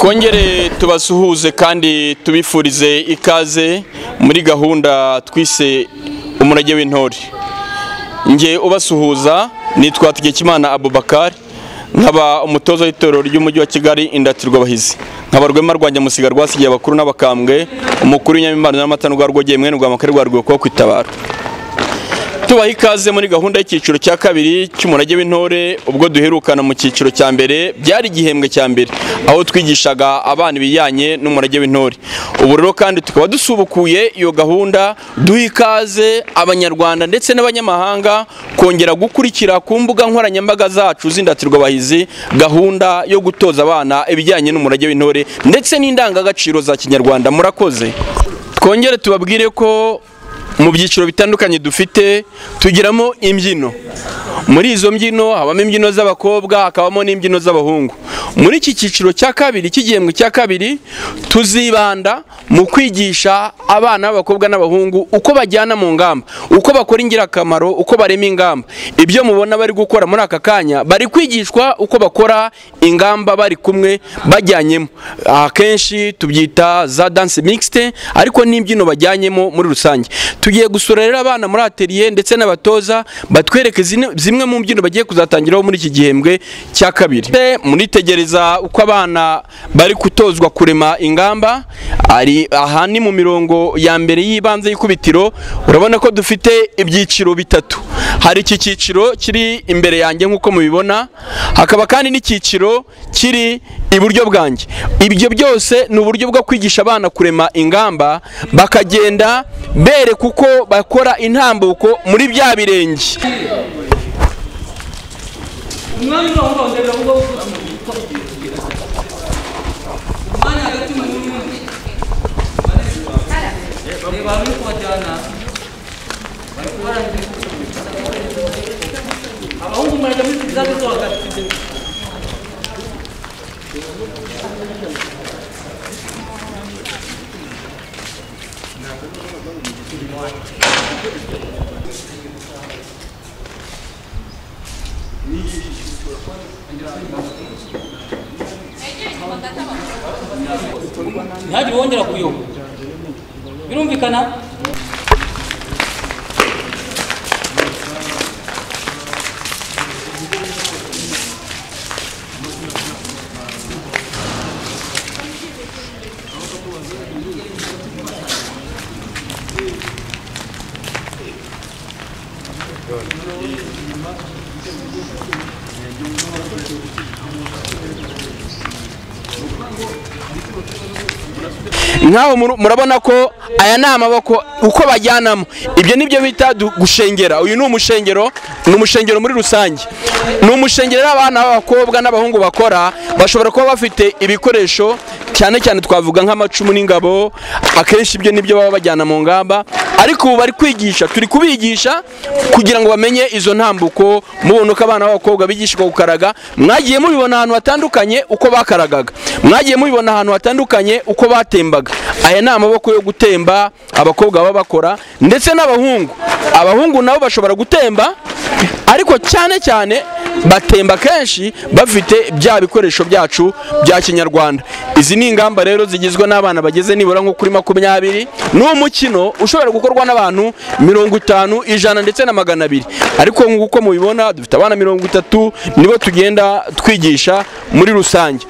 Twongere tubasuhuze kandi tubifurize ikaze muri gahunda twise umurage w'intore. Nge ubasuhuza nitwa Hategekimana Abubakar, nkaba umutoza w'itorero ry'umujyi wa Kigali Indatirwa Bahizi, nkaba Rwema rwanjye musiga rwasigiye abakuru n'abakambwe, umukuru w'inyamibano n'amata rwa Rwogeye mwene rwa Makare rwa Rwego kwitabara. Tubaha ikaze muri gahunda y'icyiciro cya kabiri cy'umurage w'intore. Ubwo duherukana mu cyiciro cya mbere byari igihembwe cya mbere aho twigishaga abana ibijyanye n'umurage w'intore. Ubu rero kandi tukaba dusubukuye iyo gahunda, duha ikaze abanyarwanda ndetse n'abanyamahanga kongera gukurikira ku mbuga nkoranyambaga zacu z'Indatirwa Bahizi gahunda yo gutoza abana ibijyanye n'umurage w'intore ndetse n'indangagaciro za kinyarwanda. Murakoze. Twongere tubabwire ko mu byiciro bitandukanye dufite tugiramo imbyino. Muri izo mbyino habamo imbyino z'abakobwa, hakabamo n'imbyino z'abahungu. Muri iki cyiciro cya kabiri cy'igihembwe cya kabiri tuzibanda mu kwigisha abana b'abakobwa n'abahungu uko bajyana mu ngamba, uko bakora ingirakamaro, uko barema ingamba. Ibyo mubona bari gukora muri aka kanya, bari kwigishwa uko bakora ingamba bari kumwe bajyanyemo. Akenshi tubyita za dance mixte, ariko n'imbyino bajyanyemo muri rusange. Tugiye gusura rero abana muri atelier ndetse n'abatoza batwereke zimwe mu mbyino bagiye kuzatangiraho muri iki gihembwe cya kabiri. Muritegereza uko abana bari kutozwa kurema ingamba. Ari aha ni mu mirongo ya mbere y'ibanze y'ikubitiro. Urabona ko dufite ibyiciro bitatu. Hari iki cyiciro kiri imbere yanjye nk'uko mubibona, hakaba kandi n'icyiciro kiri iburyo bwanjye. Ibyo byose ni uburyo bwo kwigisha abana kurema ingamba, bakagenda bereka uko bakora intambuko muri bya birenge. Ntihagire wongera kuyoba. Birumvikana? Nkaho murabona ko aya ni amaboko uko bajyanamo. Ibyo nibyo bita gushengera. Uyu ni umushengero, ni umushengero muri rusange. Ni umushengero abana b'abakobwa n'abahungu bakora, bashobora kuba bafite ibikoresho cyane cyane twavuga nk'amacumu n'ingabo. Akenshi ibyo nibyo baba bajyana mu ngamba, ariko ubu bari kwigisha, turi kubigisha kugira ngo bamenye izo ntambuko. Mubona ko abana b'abakobwa bigishwa gukaraga, mwagiye mubibona ahantu hatandukanye uko bakaragaga, mwagiye mubibona ahantu hatandukanye uko batembaga. Aya ni amaboko yo gutemba abakobwa baba bakora, ndetse n'abahungu. Abahungu nabo bashobora gutemba, ariko cyane cyane batemba kenshi bafite bya bikoresho byacu bya kinyarwanda. Izi ni ingamba rero zigizwe n'abana bageze nibura nko kuri 20. Ni umukino ushobora gukorwa n'abantu 50, 100 ndetse na 200, ariko nk'uko mubibona dufite abana 30 nibo tugenda twigisha muri rusange.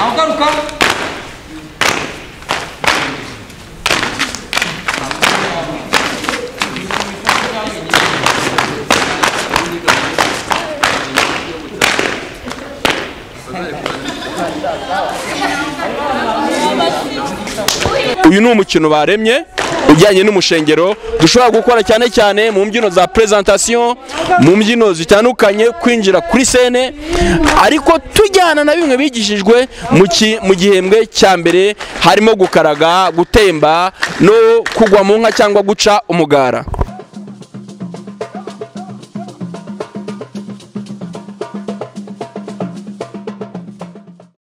Ntawugaruka. Uyu ni umukino baremye ujyanye n'umushengero dushobora gukora cyane cyane mu mbyino za presentation, mu mbyino zitandukanye, kwinjira kuri sene, ariko tujyana na bimwe bigishijwe mu gihembwe cya mbere, harimo gukaraga, gutemba no kugwa mu nka cyangwa guca umugara.